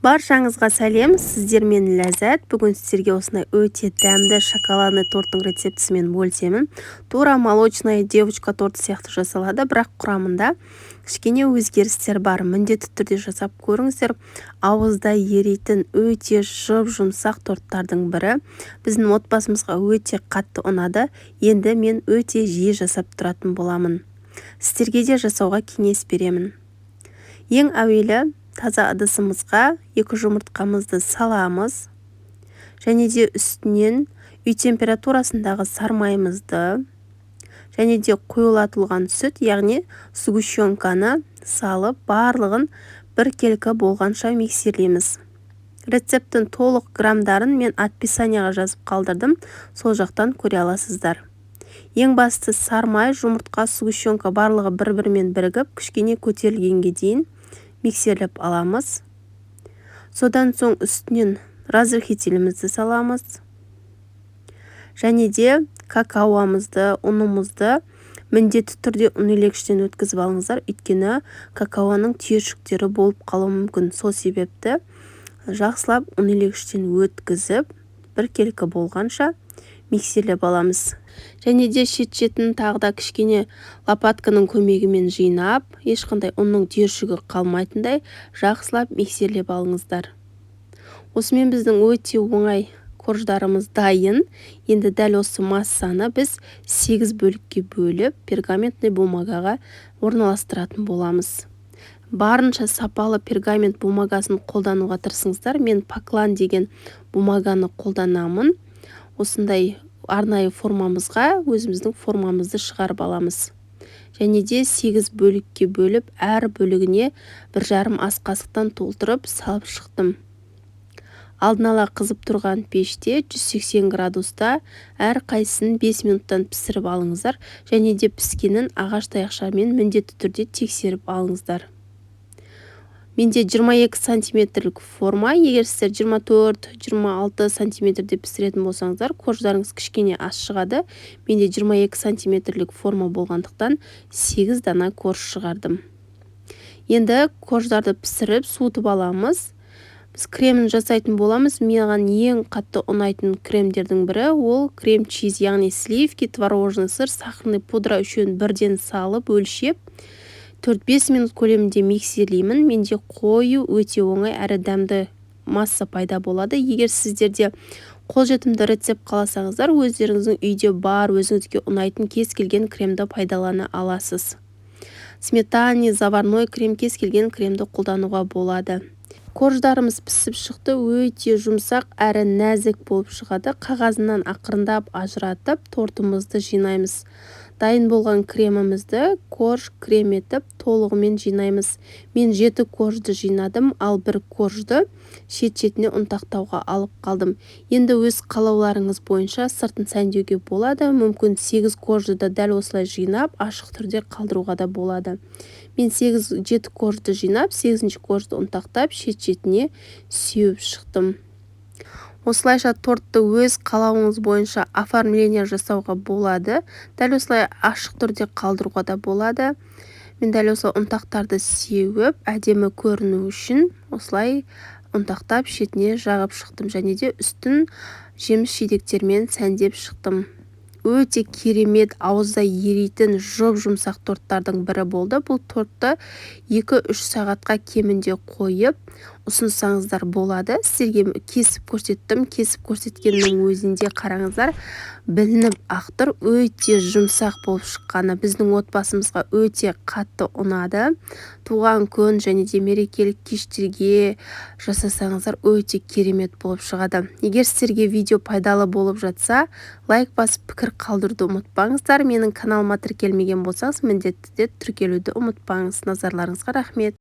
Баршаңызға сәлем! Сіздермен Ләззат. Бүгін сіздерге осындай өте дәмді шоколадный торттың рецептісімен бөлісемін. Тура «Молочная девочка» торты сияқты жасалады, бірақ құрамында кішкене өзгерістер бар. Міндетті түрде жасап көріңіздер. Ауызда ерейтін, өте жұп-жұмсақ торттардың бірі. Біздің отбасымызға өте қатты ұнады. Енді мен өте жиі жасап тұратын боламын. Сіздерге де жасауға кеңес беремін. Ең әуелі таза ыдысымызға екі жұмыртқамызды саламыз және де үстінен үй температурасындағы сармайымызды және де қоюлатылған сүт, яғни сгущенканы салып, барлығын біркелкі болғанша миксерлейміз. Рецепттің толық граммдарын мен описанияға жазып қалдырдым, сол жақтан көре аласыздар. Ең басты, сармай, жұмыртқа, сгущенка барлығы бір-бірімен бірігіп, кішкене көтерілгенге дейін миксерлеп аламыз. Содан соң үстінен разрыхлителімізді саламыз және де какаомызды, ұнымызды міндетті түрде ұн елегіштен өткізіп алыңыздар, өйткені какаоның түйіршіктері болып қалуы мүмкін. Сол себепті жақсылап ұн елегіштен өткізіп, біркелкі болғанша миксерлеп аламыз. Және де шет-шетін тағы да кішкене лопатканың көмегімен жинап, ешқандай ұнның түйіршігі қалмайтындай жақсылап миксерлеп алыңыздар. Осымен біздің өте оңай корждарымыз дайын. Енді дәл осы массаны біз сегіз бөлікке бөліп, пергаментный бумагаға орналастыратын боламыз. Барынша сапалы пергамент бумагасын қолдануға тырысыңыздар. Мен Поклан деген бумаганы қолданамын. Осындай арнайы формамызға өзіміздің формамызды шығарып аламыз және де сегіз бөлікке бөліп, әр бөлігіне 1,5 ас қасықтан толтырып салып шықтым. Алдын ала қызып тұрған пеште 180 градуста әрқайсысын 5 минуттан пісіріп алыңыздар және де піскенін ағаш таяқшамен міндетті түрде тексеріп алыңыздар. Менде 22 сантиметрлік форма. Егер сіздер 24-26 сантиметрде пісіретін болсаңыздар, корждарыңыз кішкене аз шығады. Менде 22 сантиметрлік форма болғандықтан, 8 дана корж шығардым. Енді корждарды пісіріп, суытып аламыз. Біз кремін жасайтын боламыз. Маған ең қатты ұнайтын кремдердің бірі ол крем чиз, яғни сливки, творожный сыр, сахарный пудра, үшеуін бірден салып, өлшеп, 4-5 минут көлемінде миксерлеймін. Менде қою, өте оңай әрі дәмді масса пайда болады. Егер сіздерде қолжетімді рецепт қаласаңыздар, өздеріңіздің үйде бар, өзіңізге ұнайтын кез келген кремді пайдалана аласыз. Сметанный, заварной крем, кез келген кремді қолдануға болады. Корждарымыз пісіп шықты. Өте жұмсақ әрі нәзік болып шығады. Қағазынан ақырындап ажыратып, тортымызды жинаймыз. Дайын болған кремімізді корж крем етіп, толығымен жинаймыз. Мен жеті коржды жинадым, ал бір коржды шет-шетіне ұнтақтауға алып қалдым. Енді өз қалауларыңыз бойынша сыртын сәндеуге болады. Мүмкін, сегіз коржды да дәл осылай жинап, ашық түрде қалдыруға да болады. Мен сегіз, жеті коржды жинап, сегізінші коржды ұнтақтап, шет-шетіне сеуіп шықтым. Осылайша тортты өз қалауыңыз бойынша оформление жасауға болады. Дәл осылай ашық түрде қалдыруға да болады. Мен дәл осы ұнтақтарды сеуіп, әдемі көріну үшін осылай ұнтақтап, шетіне жағып шықтым және де үстін жеміс жидектермен сәндеп шықтым. Өте керемет, ауызда ерейтін, жұп-жұмсақ торттардың бірі болды. Бұл тортты 2-3 сағатқа кемінде қойып ұсынсаңыздар болады. Сіздерге кесіп көрсеттім. Кесіп көрсеткеннің өзінде, қараңыздар, білініп ақ тұр өте жұмсақ болып шыққаны. Біздің отбасымызға өте қатты ұнады. Туған күн және де мерекелік кештерге жасасаңыздар, өте керемет болып шығады. Егер сіздерге видео пайдалы болып жатса, лайк басып, пікір қалдыруды ұмытпаңыздар. Менің каналыма тіркелмеген болсаңыз, міндетті түрде тіркелуді ұмытпаңыз. Назарларыңызға рахмет!